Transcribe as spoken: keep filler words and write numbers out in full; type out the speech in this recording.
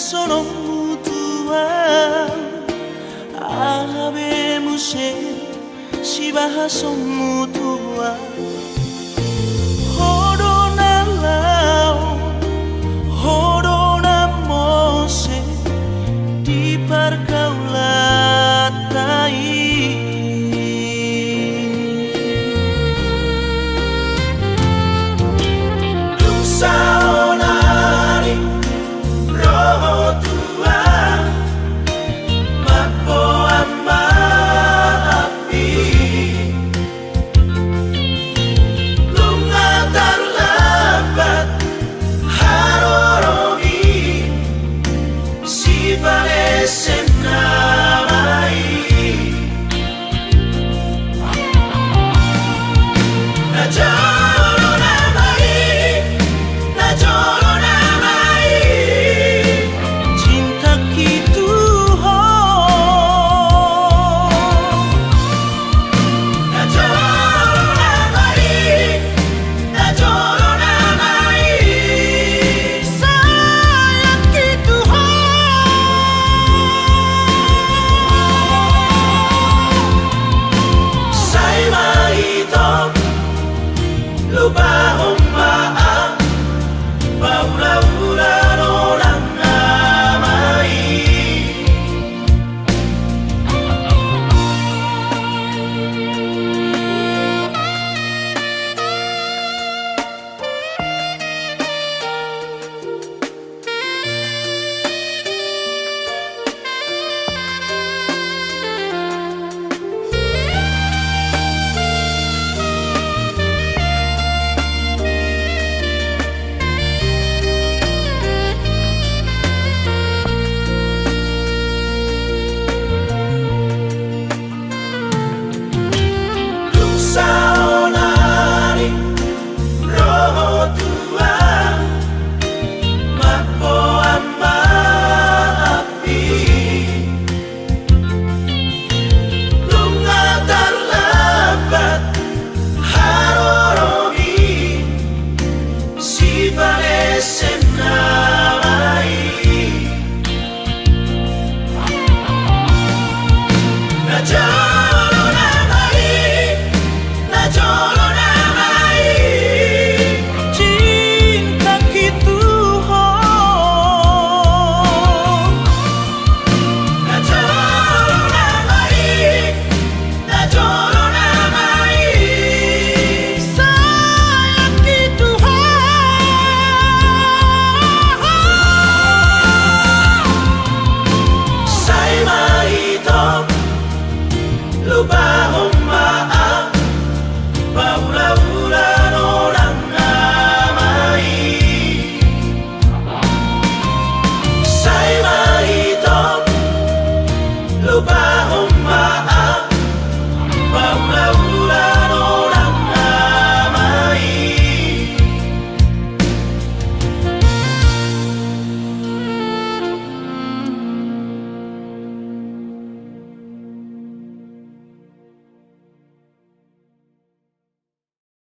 sononmu tu ahu, aha be muse sibahasonmu tu ahu. Ho do na laho, ho do na mose di pargaulanta i. Dung saonari ro ho tu ahu, mamboan maaf i. Nunga tarlambat haroromi, sipalesen nama i. Najolo nama i, najolo nama i, cintaki tu ho. Najolo nama i, najolo nama i, sayangki tu ho. Sai ma ito, lupahon ma ahu, paulaula do nang nama i. Dung saonari ro ho tu ahu, mamboan maaf i. Nunga tarlambat haroromi, sipalesen nama